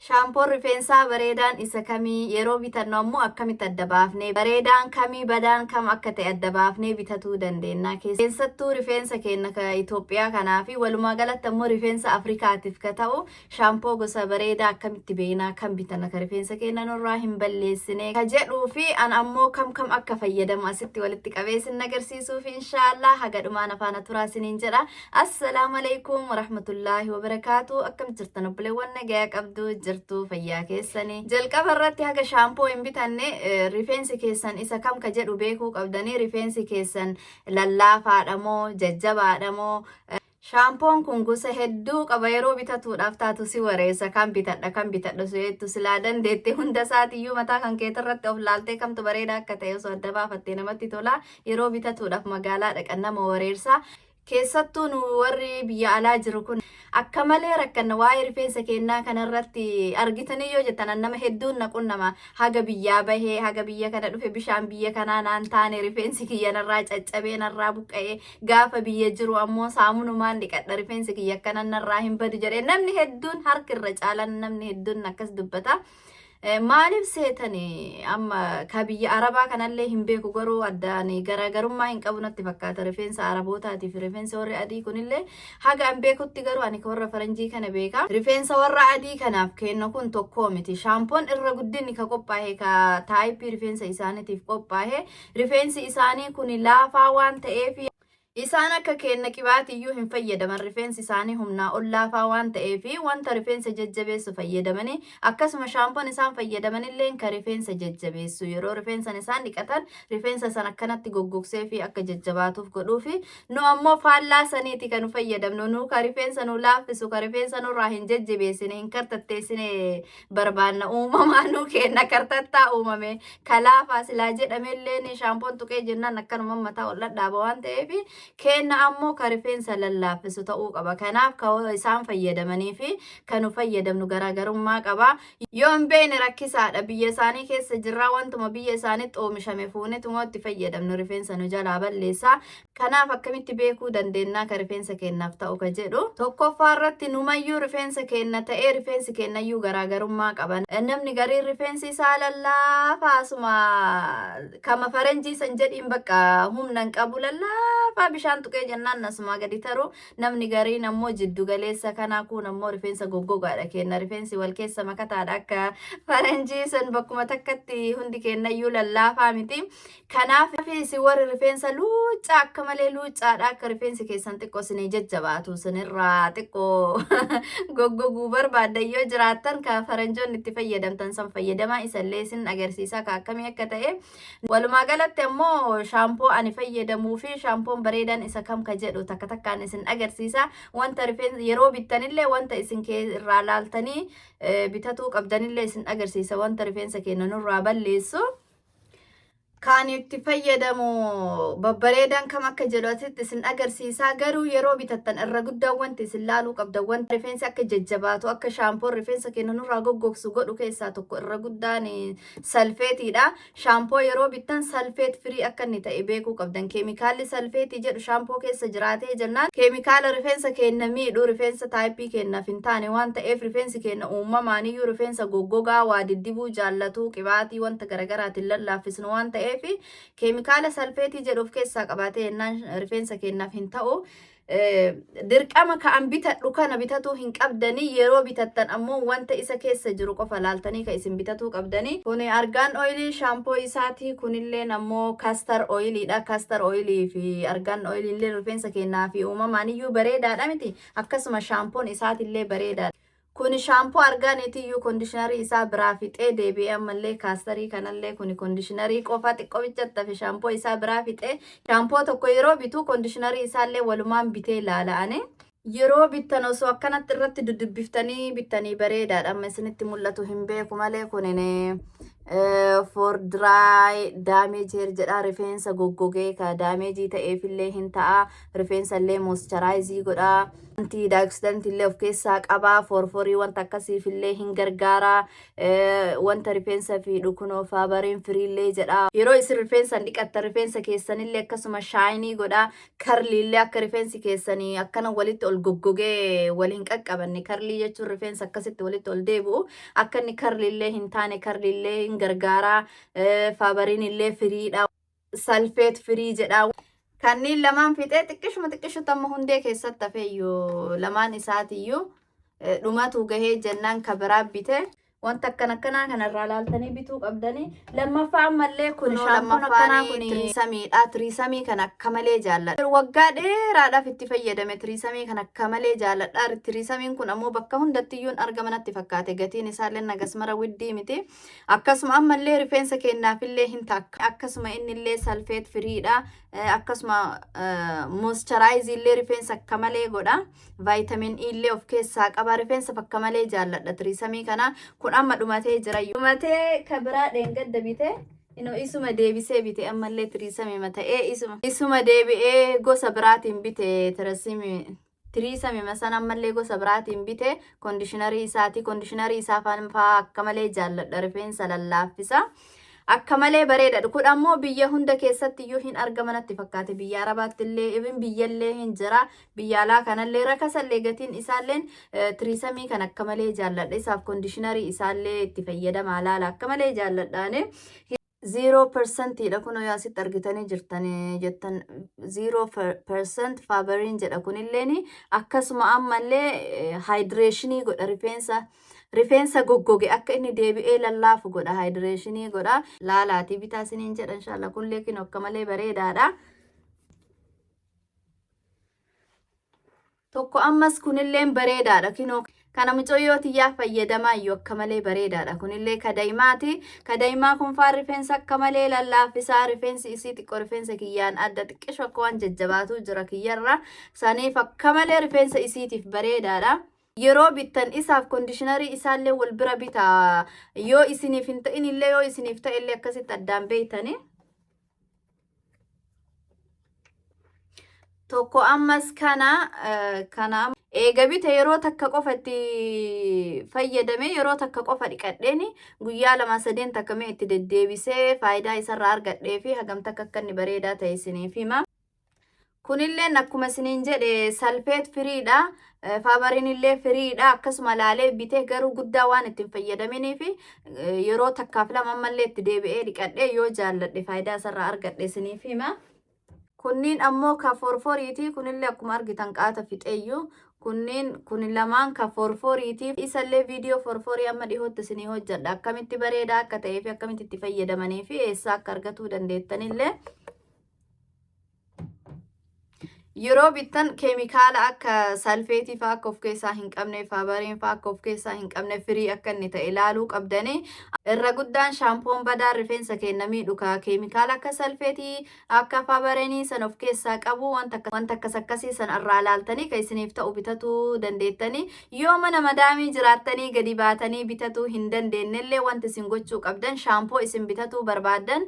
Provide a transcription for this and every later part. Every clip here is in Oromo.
Shaampoon rifeensaa bareedaan isa kamii? Yeroo bitannu ammoo akkamitti adda baafnee bareedaan kamii, badaan kam akka ta'e adda baafnee bitatuu dandeenya? Keessattuu rifeensa keenya ka Itoophiyaa kanaa fi walumaa galatti ammoo rifeensa Afrikaatiif ka ta'u shaampoo gosa bareedaa akkamitti beeknaa, kam bitanna ka rifeensa keenya nurraa hin balleessine ka jedhuu fi an ammoo kam kam akka fayyadamu asitti walitti qabee sin agarsiisuuf, inshaallah haga dhumaan afaana turaa siniin jedha. Assalaamu alaikum warahmatullaahi wabarakaatu. Akkam jirtan, obboleewwan? Nagayaa qabdu? Jirtu? Fayyaa keessanii? Jalqaba irratti haga shaampoo hin bitanne rifeensi keessan isa kam ka jedhu beekuu qabdanii. Rifeensi keessan lallaafaadha moo jajjabaadha moo? Shaampoon kun gosa hedduu qaba. Yeroo bitatuudhaaf taatu si wareessa. Kan bitadha, kan bitadha su'eettu silaa dandeette hunda isaatiyyuu mataa kan keetirratti of laaltee kamtu bareedaa akka ta'e osoo adda baafattee namatti tola. Yeroo bitatuudhaaf magaalaa dhaqan nama wareersa. Keessattuu nu warri biyya alaa jiru kun akka malee rakkanna waa'ee rifeensa keenyaa kanarratti. Argitanii yoo jettan, nama hedduun na qunnama. Haga biyyaa bahee, haga biyya kana dhufe, bishaan biyya kanaa naan taane, rifeensi kiyya narraa caccabee, narraa buqqa'ee, gaafa biyya jiru ammoo saamunumaan dhiqadha, rifeensi kiyya akkana narraa hin badu jedhee namni hedduun, harki irra caalan namni hedduun akkas dubbata. Maaliif seetani? Amma ka biyya Arabaa kanallee hin beeku, garuu addaan garaagarummaa hin qabu natti fakkaata rifeensa Arabootaatiif fi rifeensa warri adii kunillee haga an beekutti. Garuu ani ka warra faranjii kana beeka. Rifeensa warra adii kanaaf kenna kun tokkoo miti. Shaampoon irra guddinni ka qophaa'e, ka type rifeensa isaaniitiif qophaa'e, rifeensi isaanii kun laafaa waan ta'eef isaan akka kenna qibaatiyyuu hin fayyadaman. Rifeensi isaanii humnaa ol laafaa waan ta'eef wanta rifeensa jajjabeessu fayyadamanii, akkasuma shaampoon isaan fayyadamanillee ka rifeensa jajjabeessu, yeroo rifeensan isaan dhiqatan rifeensa san akkanatti goggogsee fi akka jajjabaatuuf godhuufi. Nu ammoo faallaa saniiti kan nu fayyadamnu. Nu ka rifeensa nu laaffisu, ka rifeensa nurraa hin jajjabeessine, hin kartatteessine barbaanna. Uumamaa nu kenna kartattaa uumame kalaafaa silaa jedhamellee shaampoon tuqee jennaan akkanuma mataa ol dhadhaaba waan ta'eef, kenna ammoo ka rifeensa lallaaffisu ta'uu qaba. Kanaaf ka isaan fayyadamanii fi kan nu fayyadamnu garaagarummaa qaba. Yoo hin beekne rakkisaadha. Biyya isaanii keessa jirraa, wantuma biyya isaaniitti oomishame fuunetuma itti fayyadamnu rifeensa nu jalaa balleessa. Kanaaf akkamitti beekuu dandeenya ka rifeensa keenyaaf ta'u ka jedhu? Tokkoffaa irratti numayyuu rifeensa keenya ta'ee rifeensi keenyayyuu garaagarummaa qaba. Namni gariin rifeensi isaa lallaafaa, asuma kama faranjii san jedhiin, bakka humna hin qabu, lallaafaa, bishaan tuqee jennaan asumaa gadi taru. Namni gariin ammoo jiddu galeessa kanaa, kun ammoo rifeensa goggogaadha. Kenna rifeensi wal keessa makataadha. Akka faranjii san bakkuma takkatti hundi keenyayyuu lallaafaa miti. Kanaaf isin warri rifeensa luuccaa, akka malee luuccaadha, akka rifeensi keessan xiqqoo isinii jajjabaatu, isinirraa xiqqoo goggoguu barbaaddan yoo jiraattan, ka faranjoonni itti fayyadamtan san fayyadamaa. Isallee isin agarsiisa ka akkamii akka ta'e. Walumaa galatti ammoo shaampoo ani fayyadamuu fi shaampoon bareedaan isa kam ka jedhu takka takkaan isin agarsiisa. Wanta rifeensa yeroo bittanillee wanta isin irraa laaltanii bitatuu qabdanillee isin agarsiisa, wanta rifeensa keenya nurraa balleessu. Kan itti fayyadamu babbareedaan kam akka jedhu asitti isin agarsiisa. Garuu yeroo bitattan irra guddaan wanti isin laaluu qabdan, wanta rifeensi akka jajjabaatu, akka shaampoon rifeensa keenya nurraa goggogsu godhu keessaa tokko irra guddaan salfeetiidha. Shaampoo yeroo bittan sulfate free akka inni ta'e beekuu qabdan. Keemikaalli salfeetii jedhu shaampoo keessa jiraatee jennaan keemikaala rifeensa keenya miidhu, rifeensa type keenyaaf hin taane waan ta'eef, rifeensi keenya uumamaaniyyuu rifeensa goggogaa, waa diddibuu jaallatu, qibaatii wanta garaagaraatiin lallaaffisnu waan ta'eef, keemikaala salfeetii jedhu of keessaa qabaatee jennaan rifeensa keenyaaf hin ta'u. Dirqama ka'an bitadhu kana bitatuu hin qabdanii. Yeroo bitattan ammoo wanta isa keessa jiru qofa laaltanii ka isin bitatuu qabdanii. Kuni argan oil shaampoo isaati. Kunilleen ammoo castor oiliidha. Castor oil fi argan oiliillee rifeensa keenyaa fi uumamaan iyyuu bareedaadha miti? Akkasuma shaampoon isaatillee bareedaadha. Kuni shaampoo argaaniitiyyuu conditioner isaa biraa fixee deebi'ee ammallee castorii kanallee, kuni conditioner qofa xiqqoo bichatta fi shaampoo isaa biraa fixee. Shaampoo tokko yeroo bitu conditioner isaallee walumaan bitee ilaala'ani. Yeroo bittan osoo akkanatti irratti dudubbiftanii bittanii bareedaadha. Amma isinitti mul'atu hin beeku malee kunin for dry damage hair jedha. Rifeensa goggogee ka damage ta'eefillee hin ta'a. Rifeensa illee moisturize godha. Antioxidant illee of keessaa qabaa. Forforii wanta akkasiif illee hin gargaaraa. Wanta rifeensa fi dhukunoo paraben free illee jedha. Yeroo isin rifeensa dhiqattan rifeensa keessanillee akkasuma shiny godha. Curly illee akka rifeensi keessanii akkana walitti ol goggogee wal hin qaqqabanne, curly jechuun rifeensa akkasitti walitti ol deebi'u, akka inni curly illee hin taane curly illee hin gargaaraa. Paraben illee freedha. Sulfate free jedha. Kanneen lamaan fixee xiqqishuma xiqqishutti amma hundee keessatti hafeeyyuu lamaan isaatiyyuu dhumatu gahee jennaan ka biraa bite. Wanta akkana akkanaa kanarraa laaltanii bituu qabdanii. Lammaffaa ammallee kun shaampoon akkanaa kun Tresomedha. Tresome kana akka malee jaalladha. Waggaa dheeraadhaaf itti fayyadame. Tresome kana akka malee jaalladha. Tresomeen kun ammoo bakka hundatti iyyuu argama natti fakkaate. Gatiin isaallee nagas mara widdii miti. Akkasuma ammallee rifeensa keenyaafillee hin ta'a. Akkasuma innillee sulfate freedha. Akkasuma moisturize illee rifeensa akka malee godha. Vitamin E illee of keessaa qaba. Rifeensa akka malee jaalladha Tresome kana. Kun amma dhumatee jira. Dhumatee ka biraa dheengadda bite. Ino isuma deebisee bite ammallee Tresome ta'ee isuma deebi'ee gosa biraatiin bite Tresome. Tresome sana ammallee gosa biraatiin bite, conditioner isaati. Conditioner isaa fa'aa akka malee jaalladha. Rifeensa lallaaffisa. Akka malee bareeda. Kun ammoo biyya hunda keessatti iyyuu hin argama natti fakkaate. Biyya Arabaatti illee, even biyyallee hin jira. Biyya alaa kanallee rakasallee gatiin isaalleen. Tresome kan akka malee jaalladha. Isaaf conditioner isaallee itti fayyadamaa laala, akka malee jaalladhaani. 0%dha kun, yoo asitti argitanii jirtan jettan, 0% paraben jedha kunilleen. Akkasuma ammallee hydration godha, rifeensa goggoge akka inni deebi'ee lallaafu godha, hydration godha. Laalaatii bitaa isiniin jedha inshallah. Kunillee kinoo akka malee bareedaadha. Tokko ammas kunilleen bareedaadha kinoo. Kana mucayyoo tiyyaa fayyadamaa iyyuu akka malee bareedaadha. Kunillee kadaa'imaati. Kadaa'imaa kun faan rifeensa akka malee lallaaffisaa. Rifeensi isii xiqqoo rifeensa kiyyaan adda, xiqqishu akka waan jajjabaatu jira kiyyarra. Saniif akka malee rifeensa isiitiif bareedaadha. Yeroo bittan isaaf conditioner isaallee wal bira bitaa. Yoo isiniif hin ta'in illee, yoo isiniif ta'e illee akkasitti addaan beeytanii. Tokko ammas kana eega bite yeroo takka qofa itti fayyadame, yeroo takka qofa dhiqadheeni guyyaa lama sadeen takka mee itti deddeebisee faayidaa isarraa argadhee fi hagam takka akka inni bareedaa ta'e isiniif hima. Kunilleen akkuma isiniin jedhe sulfate freedha. Paraben illee freedha. Akkasuma laalee bitee garuu guddaa waan ittiin fayyadaminiif yeroo takkaaf lama ammallee itti deebi'ee dhiqadhee yoo jaalladhe faayidaa isarraa argadhe isiniif hima. Kunniin ammoo ka forforiiti. Kunillee akkuma argitan qaata fixeeyyuu. Kunniin kun lamaan ka forforiiti. Isallee viidiyoo forforii amma dhihootti isinii hojjedha. Akkamitti bareedaa akka ta'ee fi akkamitti itti fayyadamanii fi eessaa akka argatuu dandeettanillee. Yeroo bittan keemikaala akka sulfate fa'aa akka of keessaa hin qabne, paraben fa'aa akka of keessaa hin qabne, free akka inni ta'e ilaaluu qabdanii. Irra guddaan shaampoon badaa rifeensa keenya miidhu ka keemikaala akka sulfate, akka paraben san of keessaa qabu, wanta akkas akkasii san irraa ilaaltanii kan isiniif ta'u bitatuu dandeettanii. Yoo mana madaamii jiraattanii gadi baatanii bitatuu hin dandeenyellee, wanti isin gochuu qabdan shaampoo isin bitatuu barbaaddan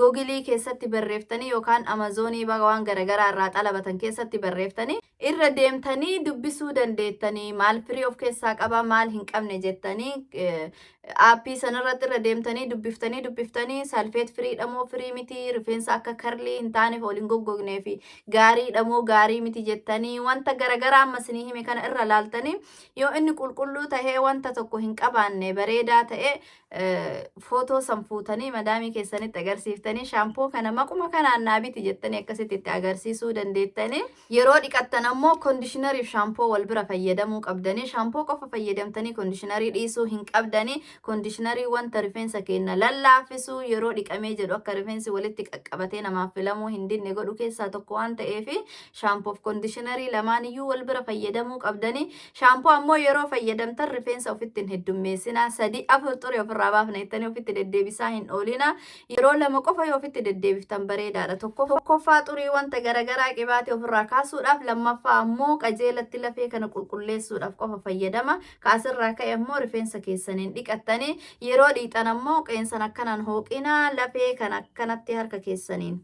Google keessatti barreeftanii yookaan Amazon waan garaagaraa irraa xalabatan keessatti barreeftanii irra deemtanii dubbisuu dandeettanii, maal free of keessaa qaba, maal hin qabne jettanii app sanarratti irra deemtanii dubbiftanii dubbiftanii, sulfate freedha moo free miti, rifeensa akka curly hin taaneef ol hin goggognee fi gaariidha moo gaarii miti jettanii wanta garaagaraa amma isinii hime kana irra laaltanii, yoo inni qulqulluu tahee wanta tokko hin qabaanne, bareedaa ta'e, footoo san fuutanii madaamii keessanitti agarsiiftanii, shaampoo kana maquma kanaan naa biti jettanii akkasitti itti agarsiisuu dandeettanii. Yeroo dhiqattan ammoo conditioneriif shaampoo wal bira fayyadamuu qabdanii. Shaampoo qofa fayyadamtanii conditioner dhiisuu hin qabdanii. Conditioner wanta rifeensa keenya lallaafisuu, yeroo dhiqamee jedhu akka rifeensi walitti qaqqabatee namaaf filamuu hin dinne godhu keessaa tokko waan ta'eef, shaampoof conditioner lamaan iyyuu wal bira fayyadamuu qabdanii. Shaampoo ammoo yeroo fayyadamtan rifeensa ofitti hin heddummeessinaa. Sadii afur xurii ofirraa baafna jettanii ofitti deddeebisaa hin oolina. Yeroo lama qofa yoo ofitti deddeebiftan bareedaadha. Tokkoffaa xurii wanta garaagaraa qibaatii ofirraa kaasuudhaaf, lammaffaa ammoo qajeelatti lafee kana qulqulleessuudhaaf qofa fayyadama. Kaasirraa ka'e ammoo rifeensa keessaniin dhiqattanii, yeroo dhiixan ammoo qeensan akkanaan hooqinaa, lafee kana akkanatti harka keessaniin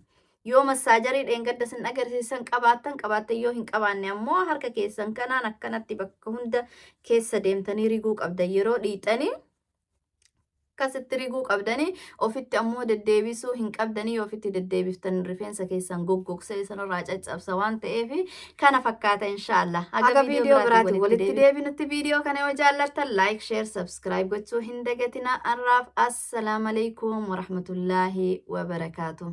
Yoo massaajarii dheengadda sin agarsiisan qabaattan qabaattan, yoo hin qabaanne ammoo harka keessan kanaan akkanatti bakka hunda keessa deemtanii riguu qabdan. Yeroo dhiixanii akkasitti riguu qabdanii, ofitti ammoo deddeebisuu hin qabdanii. Yoo ofitti deddeebiftan rifeensa keessan goggogsee isinirraa caccabsa waan ta'eef, kana fakkaata inshaallah. Haga viidiyoo biraatiin walitti deebinutti, viidiyoo kana yoo jaallattan like, share, subscribe gochuu hin dagatina. Har'aaf assalaamu alaikum warahmatullaahi wabarakaatu.